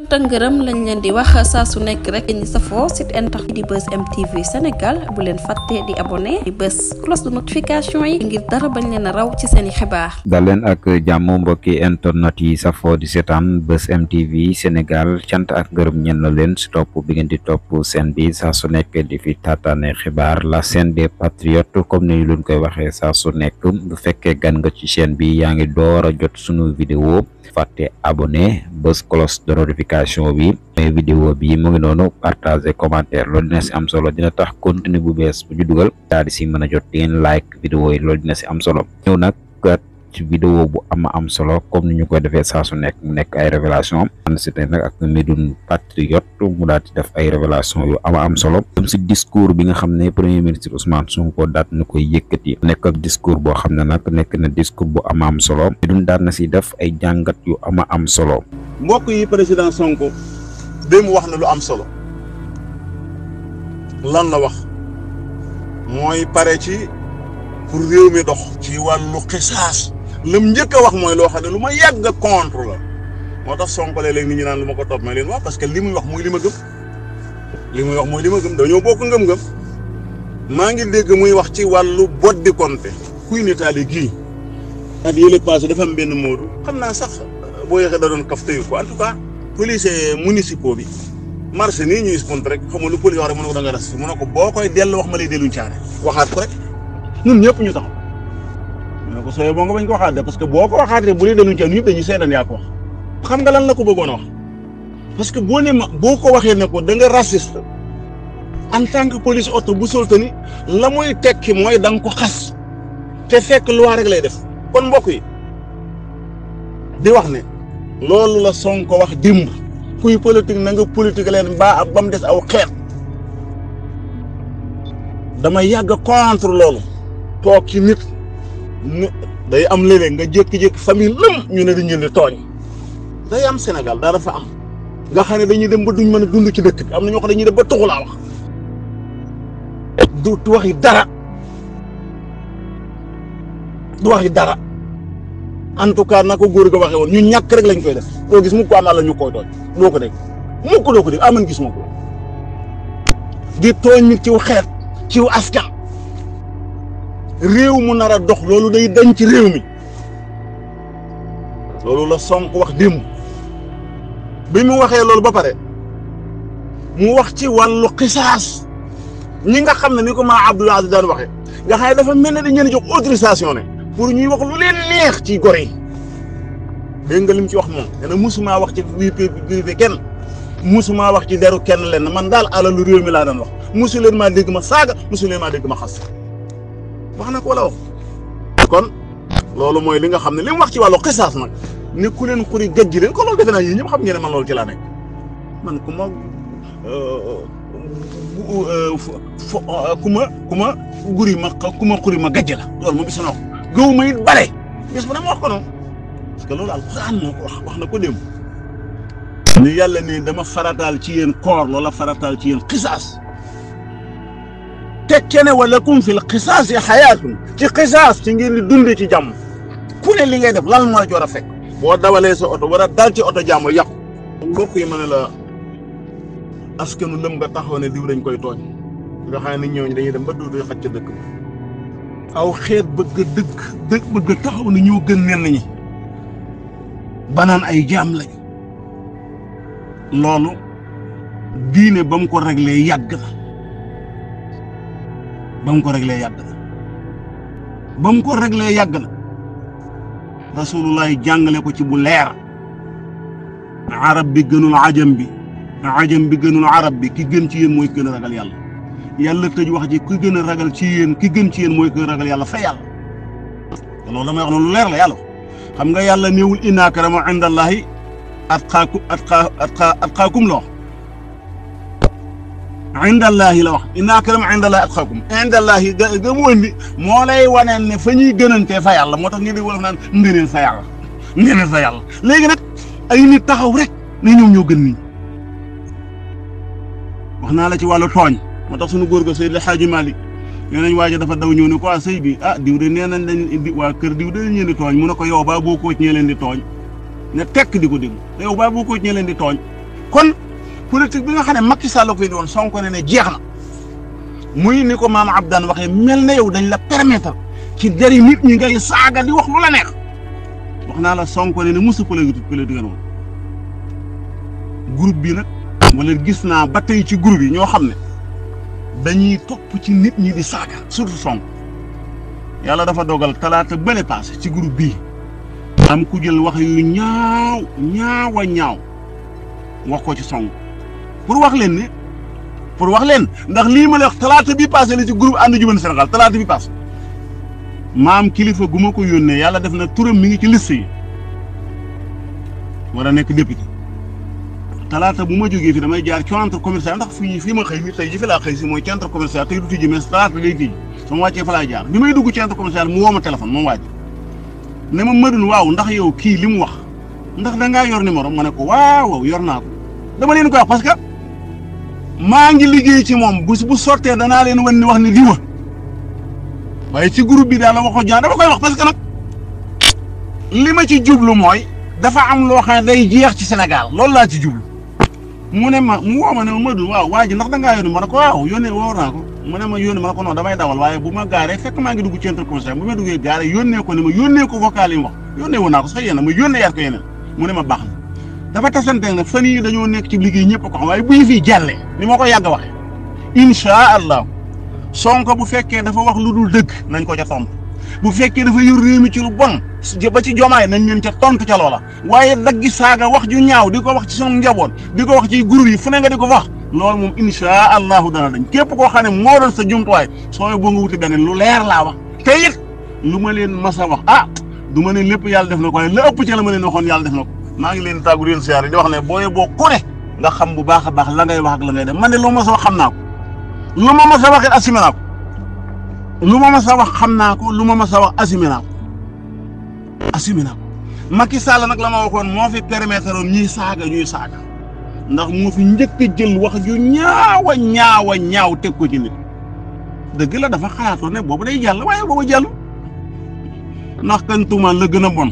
tëngërëm lañ leen di wax saa su nekk rek ñi safoo site internet di Buzz M TV Sénégal bu leen fàtte di abonné di bës cloche de notification yi ngir dara bañ leen a raw ci seeni xibaar. dal leen ak jàmm mbokki internet yi safoo di seetaan Buzz M TV Sénégal cant ak ngërëm ñen la leen si topp bi ngeen di topp seen bi saa su nekk di fi taataane xibaar la chaîne des patriotes comme ni ñu leen koy waxee saa su nekk bu fekkee gan nga ci chaîne bi yaa ngi door a jot sunu vidéo fàtte abonné bës cloche de notification bi vidéo bi mu ngi noonu partager commentaire loolu dina si am solo dina tax contenu bu bees bu ñu dugal daal di si mën a jot ngeen like vidéo yi loolu dina si am solo ñëw nag ci vidéo bu am solo comme ni ñu koy defee saa su nekk mu nekk ay révélation am si tey nag ak Médoune Patriote mu daal di def ay révélation yu am solo dem si discours bi nga xam ne premier ministre Ousmane Sonko daat na koy yëkkati nekk ak discours boo xam ne nag nekk na discours bu am solo Médoune daat na si def ay jàngat yu am solo. mbokk yi président Sonko dem wax na lu am solo lan la wax mooy pare ci pour réew mi dox ci wàllu xisaas lam njëkk a wax mooy loo xam ne lu ma yàgg a contre la moo tax Sonko léeg-léeg nit ñi naan lu ma ko topp ma leen wax parce que li muy wax mooy li ma gëm li muy wax mooy li ma gëm dañoo bokk ngëm-ngëm maa ngi dégg muy wax ci wàllu boddi konte kuy nitaali gii at yële passé dafa am benn moodu xam naa sax boo yeexee da doon kaf tëyu ko en tout cas policiers municipaux bi marché nii ñuy spont rek xam nga lu police wax rek mu ne ko da nga ras mu ne ko boo koy dellu wax ma lay delluñ caare waxaat ko rek ñun ñëpp ñu taxaw mu ne ko sooyee boo nga bañ ko waxaat de parce que boo ko waxaatee bu dee delluñ caare ñëpp dañuy seetaan yaa ko wax xam nga lan la ko bëggoon a wax parce que boo ne ma boo ko waxee ne ko da nga raciste en tant que police auto bu soltani la muy tekki mooy da nga ko xas te fekk loi rek lay def kon mbokk yi di wax ne loolu la Sonko wax dimb kuy politique na nga politique leen ba mu des aw xeet dama yàgg contre loolu toog ci nit day am léeg-léeg nga jékki-jékki famille lëm ñu ne dañu leen di tooñ day am Sénégal daa dafa am nga xam ne dañuy dem ba duñ mën a dund ci dëkk bi am na ñoo xam dañuy dem ba tuxu laa wax du waxi dara du waxi dara en tout cas na ko góor ga waxee woon ñu ñàkk rek lañ koy def doo gis mu ko am la ñu koy tooñ doo ko dégg doo ko dégg aman gis ma ko di tooñ nit ciw xeet ciw askan réew mu nar a dox loolu day dañ ci réew mi loolu la Sonko wax démb bi mu waxee loolu ba pare mu wax ci wàllu xisaas ñi nga xam ne ni ko maa Abdoul Aziz daan waxee nga xam ne dafa mel ne dañ leen jox autorisation ne pour ñuy wax lu leen neex ci gor yi dégg nga lim ci wax moom nee na musuma wax ci vie privée kenn musuma wax ci deru kenn leen man daal alalu réew mi laa doon wax musu leen maa dégg ma saaga musu leen maa dégg ma xas wax na ko wala wax kon loolu mooy li nga xam ne li mu wax ci wàllu xisaas nag ni ku leen xuri gajji leen ko loolu defe naa yéen ñëpp xam ngeen ne man loolu ci laa nekk man ku ma xuri ma gajj la loolu moom gis naa ko gëw ma it bare gis bu ne ma wax ko noonu parce que loolu alxuraan moo ko wax na ko démb ni yàlla ne dama farataal ci yéen koor loola farataal ci yéen xisaas tekke ne wala kum fil xisaas yi xayaatun ci xisaas ci ngeen di dundee ci jàmm ku ne li ngay def lan moo la joor a fekk boo dawalee sa oto war a dal ci oto jàmm yàqu mbokk yi ma ne la askanu lëm nga taxaw ne diw dañ koy tooñ nga xam ne ñooñu dañuy dem ba duudu xaj ca dëkk ba aw xeet bëgg taxaw ne ñoo gën ñenn ñi banaan ay jaam lañ loolu diine ba mu ko réglé yàgg na ba mu ko réglé yàgg na rasulullah jàngale ko ci bu leer arab bi gënul ajam bi gënul arab bi ki gën ci yéen mooy gën a ragal yàlla yàlla tëj wax ji ki gën a ragal ci yéen ki gën ci yéen mooy gën a ragal yàlla fa yàlla loolu damay wax ne lu leer la yàlla xam nga yàlla néewul inna akrama indallahi atqaakum la wax indallahi la wax inna akrama indallahi atqaakum indallahi ga mu indi moo lay waneen ne fa ñuy gënantee fa yàlla moo tax ñu di wolof naan ngëneel fa yàlla léegi nag ay nit taxaw rek ne ñoom ñoo gën nit wax naa la ci wàllu tooñ moo tax suñu góor ga Seydi El Hadji Malick nee nañ waaja dafa daw ñëw ne ko sëy bi diw de nee nañ lañ indi waa kër diw de leen di tooñ mu ne ko yow baa boo ko ñee leen di tooñ ne tekk di ko déglu yow baa boo ko ñee leen di tooñ kon politique bi nga xam ne Macky Sall la koy doon Sonko ne jeex na muy ni ko maam Abdane waxee mel na yow dañ la permettre ci deri nit ñi ngay saaga di wax lu la neex wax naa la Sonko ne musu politique woon groupe bi nag wala gis naa ba tey ci groupe yi ñoo xam ne dañuy topp ci nit ñi di saaga surtout Sonko yàlla dafa dogal talaata bële passé ci groupe bii am ku jël wax yu ñaaw wax ko ci Sonko pour wax leen ndax lii ma la wax talaata bi passé la ci groupe ànd jubal Sénégal talaata bi passé maam kilifa gu ma ko yónnee yàlla def na turam mi ngi ci liste yi war a nekk député talaata bu ma jógee fi damay jaar centre commercial ndax fii ma xëy ni tey ji fi laa xëy si mooy centre commercial tey du tijji mais talaata lay tijji sama wàccee fa laa jaar bi may dugg centre commercial mu woo ma téléphone moom waaj ne ma Madoune waaw ndax yow kii li mu wax ndax da ngaa yor numéro ma ne ko waaw yor naa ko dama leen koy wax parce que maa ngi liggéey ci moom bu sortee danaa leen wan ni wax ni diwa waaye ci groupe bi daal la waxoo jaan dama koy wax parce que nag li ma ci jublu mooy dafa am loo xam ne day jeex ci Sénégal loolu laa ci jublu mu ne ma mu woo ma ne ma Madoune waaw waa ji ndax da ngaa yónni ma ne ko waaw yónnee woo naa ko mu ne ma yónni ma ne ko non damay dawal waaye bu ma gaaree fekk maa ngi dugg centre commercial bu ma duggee gaare yónnee ko ne ma yónnee ko vocal yi mu wax yónnee woo naa ko sax yéen ma yónnee yaat ko yeneen mu ne ma baax na dafa tasante nag fan yii dañoo nekk ci liggéey ñëpp ko xam waaye bu ñu fi jàllee ni ma ko yàgg a waxee incha allah Sonko bu fekkee dafa wax lu dul dëgg nañ ko ca tontu bu fekkee dafa yor réew mi ci lu bon ba ci jomaay nañ leen ca tontu ca loola waaye daggi saaga wax ju ñaaw di ko wax ci sunu njaboot di ko wax ci groupe yi fu ne nga di ko wax loolu moom incha allahu dana dañ képp koo xam ne moo doon sa jumtuwaay soo boo nga wuti beneen lu leer laa wax te it lu ma leen mas a wax du ma ne lépp yàlla def na ko waaye la ëpp ca la ma leen waxoon yàlla def na ko maa ngi leen di tàggu leen siyaare di wax ne booyee boo ku ne nga xam bu baax a baax la ngay wax ak la ngay def man de lu ma sa wax xam naa ko lu ma mas a wax it assumé naa ko lu ma mas a wax xam naa ko lu ma mas a wax assumé naa ko Macky Sall nag la ma waxoon moo fi permettre woon ñuy saaga ndax moo fi njëkk a jël wax ju ñaaw teg ko ci nit dëgg la dafa xalaatoon ne boobu day jàll waaye boobu jàll ndax kan tuuma la gën a bon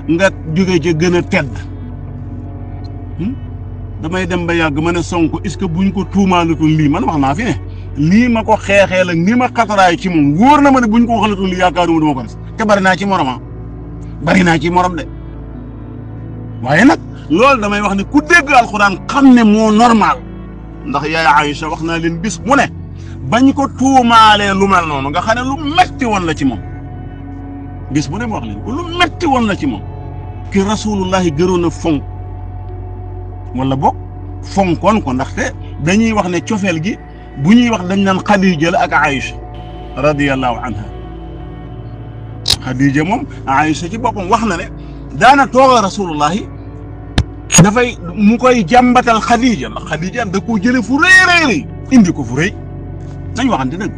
nga jóge ca gën a tedd damay dem ba yàgg ma ne Sonko est-ce que buñ ko tuumaalatul lii man wax naa fi ne lii ma ko xeexee la ni ma xataraay ci moom wóor na ma ne buñ ko waxalatul lii yaakaaruma duma ko def te bari naa ci morom de waaye nag loolu damay wax ne ku dégg alxuraan xam ne moo normal ndax yaay Aïcha wax naa leen bis mu ne bañ ko tuumaalee lu mel noonu nga xam ne lu metti woon la ci moom bis mu ne ma wax leen ko lu metti woon la ci moom ki rasulullahi gëroon a fonk wala boog fonkoon ko ndaxte dañuy wax ne cofeel gi bu ñuy wax dañ naan Xadija la ak Aïcha radiyallahu anha Xadija moom Aïcha ci boppam wax na ne daana tooga rasulullahi dafay mu koy jàmbatal Xadija ndax Xadija da koo jële fu rëy indi ko fu rëy nañ waxante dëgg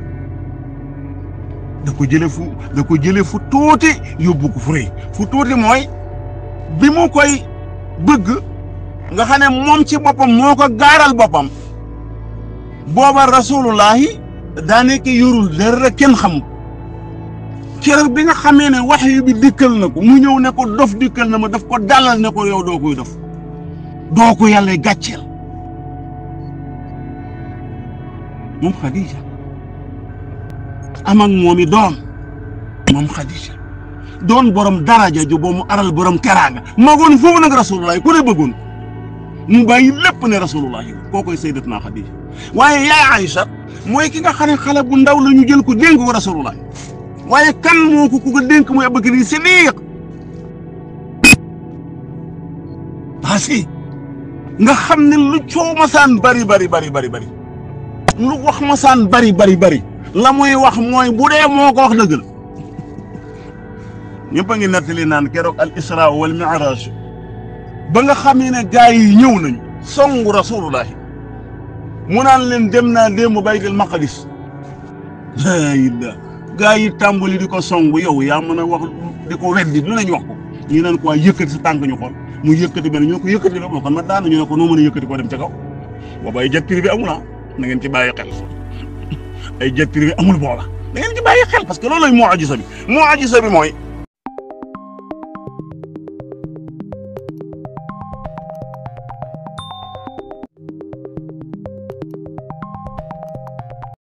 da ko jële fu tuuti yóbbu ko fu rëy fu tuuti mooy bi mu koy bëgg nga xam ne moom ci boppam moo ko gaaral boppam booba rasulullahi daa nekk yorul dara kenn xam ko keroog bi nga xamee ne waxyu bi dikkal na ko mu ñëw ne ko dof dikkal na ma daf ko dalal ne ko yow doo koy dof doo ko yàlla gàcceel moom Xadija am ak moom i doom moom Xadija doon borom daraja ju boo mu aral borom teraanga magoon foofu nag rasulullahi ku ne bëggoon mu bàyyi lépp ne rasulullahi koo koy sayyidatuna Xadija waaye yaay Aïcha mooy ki nga xam ne xale bu ndaw la ñu jël ko dénk ko rasulullahi waaye kan moo ko ku ko dénk mooy Abubakar Siddiq si nga xam ne lu coow masaan bari lu wax masaan bari la muy wax mooy bu dee moo ko wax dëgg la ñëpp a ngi nettali naan keroog al isra wal mi'raj ba nga xamee ne gaa yi ñëw nañ songu rasulullahi mu naan leen dem naa démb baytul maqdis laa ilaa gaa yi tàmbali di ko songu yow yaa mën a wax di ko weddi lu nañ wax ko ñu naan ko yëkkati sa tànk ñu xool mu yëkkati benn ñoo ko yëkkati la kon ma daanu ñu ne ko noo mën a yëkkati koo dem ca kaw booba ay jet privé amul na ngeen ci bàyyi xel ay jet privé amul booba da ngeen ci bàyyi xel parce que loolu lay mu'jiza bi mooy